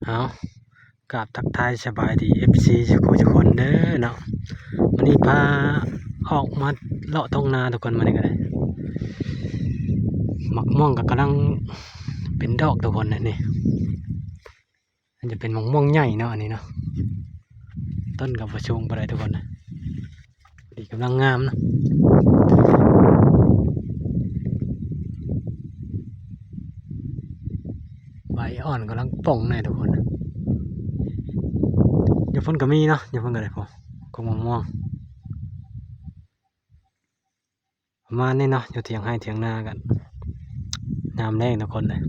ເອົາ ກາບທັກທາຍສະບາຍດີ ເອັຟຊີ ທຸກຜູ້ທຸກຄົນເດີເນາະ. ມື້ນີ້ພາອອກມາເລາະທົ່ງນາທຸກຄົນ, ມື້ນີ້ກໍໄດ້ ໝາກມ່ວງກໍກຳລັງເປັນດອກທຸກຄົນ. ນີ້ ອັນນີ້ຈະເປັນໝາກມ່ວງໃຫຍ່ເນາະ ອັນນີ້ເນາະ, ຕົ້ນກໍບໍ່ສູງປານໃດທຸກຄົນ, ດີ ກຳລັງງາມເນາະ, ໃບອ່ອນກຳລັງປົ່ງແນ່ທຸກຄົນ. ຢູ່ພຸ້ນກໍມີເນາະ, ຢູ່ພຸ້ນກໍໄດ້ ໂອ້ ກົກໝາກມ່ວງ ປະມານນີ້ເນາະ. ຢູ່ຖຽງໄຮ່ຖຽງນາກັນ ຍາມແລ້ງທຸກຄົນເອີຍ.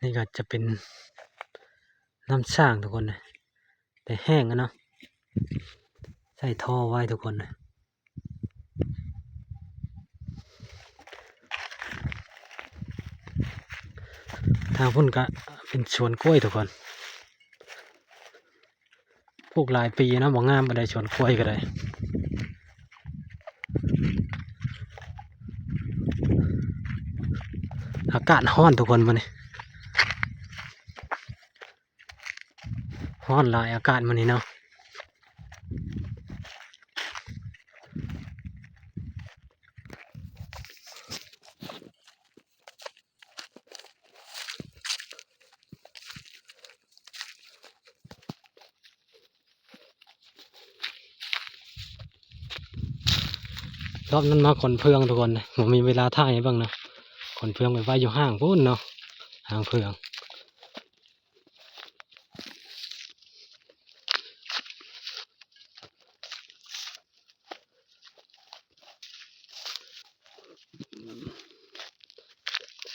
ນີ້ກໍຈະເປັນນ້ຳສ້າງທຸກຄົນເອີຍ, ແຕ່ແຫ້ງແລ້ວເນາະ, ໃສ່ທໍ່ໄວ້ທຸກຄົນເອີຍ. ທາງພຸ້ນກະເປັນສວນກ້ວຍທຸກຄົນ, ປູກຫຼາຍປີເນາະ, ບໍ່ງາມປານໃດສວນກ້ວຍກໍໄດ້. ອາກາດຮ້ອນທຸກຄົນມື້ນີ້, ຮ້ອນຫຼາຍອາກາດມື້ນີ້ເນາະ. ລອບນັ້ນມາຂົນເຟືອງທຸກຄົນ, ບໍ່ມີເວລາຖ່າຍໃຫ້ເບິ່ງນະ. ຂົນເຟືອງໄປໄວ້ຢູ່ຫ້າງພຸ້ນເນາະ, ຫ້າງເຟືອງ.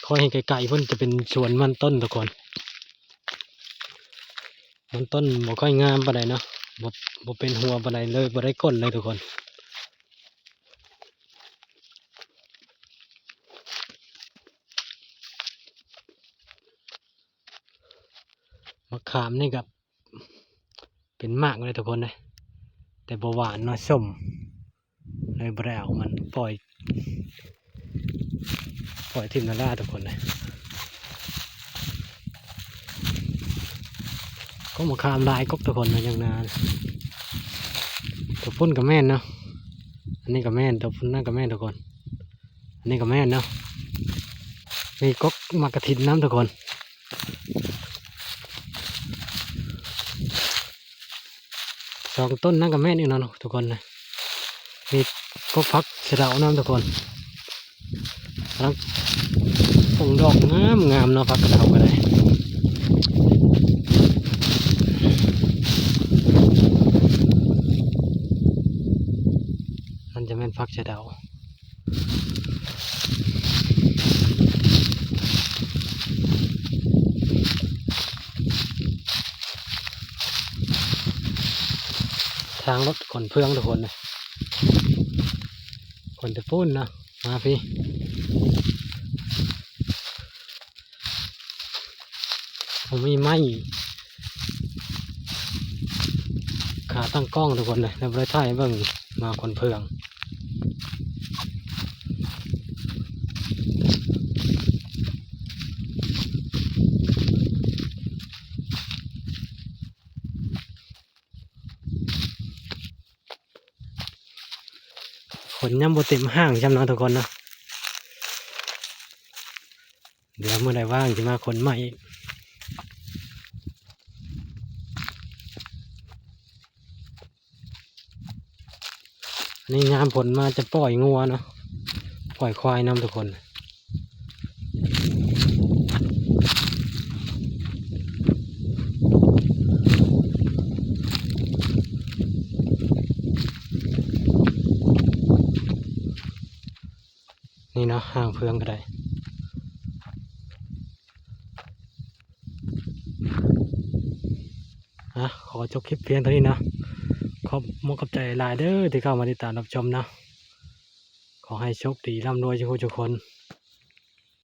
ຄ່ອຍໃຫ້ໄກໆ ພຸ້ນຈະເປັນສວນມັນຕົ້ນທຸກຄົນ. ມັນຕົ້ນບໍ່ຄ່ອຍງາມປານໃດເນາະ, ບໍ່ ບໍ່ເປັນຫົວປານໃດເລີຍ, ບໍ່ໄດ້ກົ້ນເລີຍທຸກຄົນ. ໝາກຂາມນີ້ກໍເປັນໝາກເລີຍທຸກຄົນເອີຍ, ແຕ່ບໍ່ຫວານເນາະ, ສົ້ມ, ເລີຍບໍ່ໄດ້ເອົາມັນ, ປ່ອຍ ປ່ອຍຖິ້ມນາລາທຸກຄົນເອີຍ. ກໍໝາກຂາມຫຼາຍກົກທຸກຄົນເອີຍ, ຍັງນາ. ຕົວພຸ້ນກໍແມ່ນເນາະ, ອັນນີ້ກໍແມ່ນ, ຕົວພຸ້ນນັ້ນກໍແມ່ນທຸກຄົນ. ອັນນີ້ກໍແມ່ນເນາະ, ມີກົກໝາກກະທິນນຳທຸກຄົນ. ສອງຕົ້ນນັ້ນກໍແມ່ນອີກເນາະທຸກຄົນນະ. ມີກົກຜັກສະເດົານຳທຸກຄົນ, ກຳລັງປົ່ງດອກງາມໆເນາະ, ຜັກສະເດົາກໍໄດ້. ນັ້ນຈະແມ່ນຜັກສະເດົາ. ທາງລົດຂົນເຟືອງທຸກຄົນເອີຍ, ຂົນແຕ່ພຸ້ນເນາະ ມາພີ້. ບໍ່ມີໄມ້ ຂາຕັ້ງກ້ອງທຸກຄົນເອີຍ, ແລ້ວບໍ່ໄດ້ຖ່າຍໃຫ້ເບິ່ງ ມາຂົນເຟືອງ. ຂົນຍັງບໍ່ເຕັມຫ້າງຊ້ຳເນາະທຸກຄົນເນາະ. ດຽວມື້ໃດວ່າງຊິມາຂົນໃໝ່ອີກ. ອັນນີ້ຍາມຝົນມາຈະປ່ອຍງົວເນາະ, ປ່ອຍຄວາຍນຳທຸກຄົນ. ນີ້ເນາະ ຫ້າງເຟືອງກໍໄດ້. ອ່ະ ຂໍຈົບຄລິບພຽງເທົ່ານີ້ເນາະ. ຂອບມົກຂອບໃຈຫຼາຍເດີ ທີ່ເຂົ້າມາຕິດຕາມຮັບຊົມເນາະ. ຂໍໃຫ້ໂຊກດີ ລ່ຳລວຍ ທຸກຄົນ.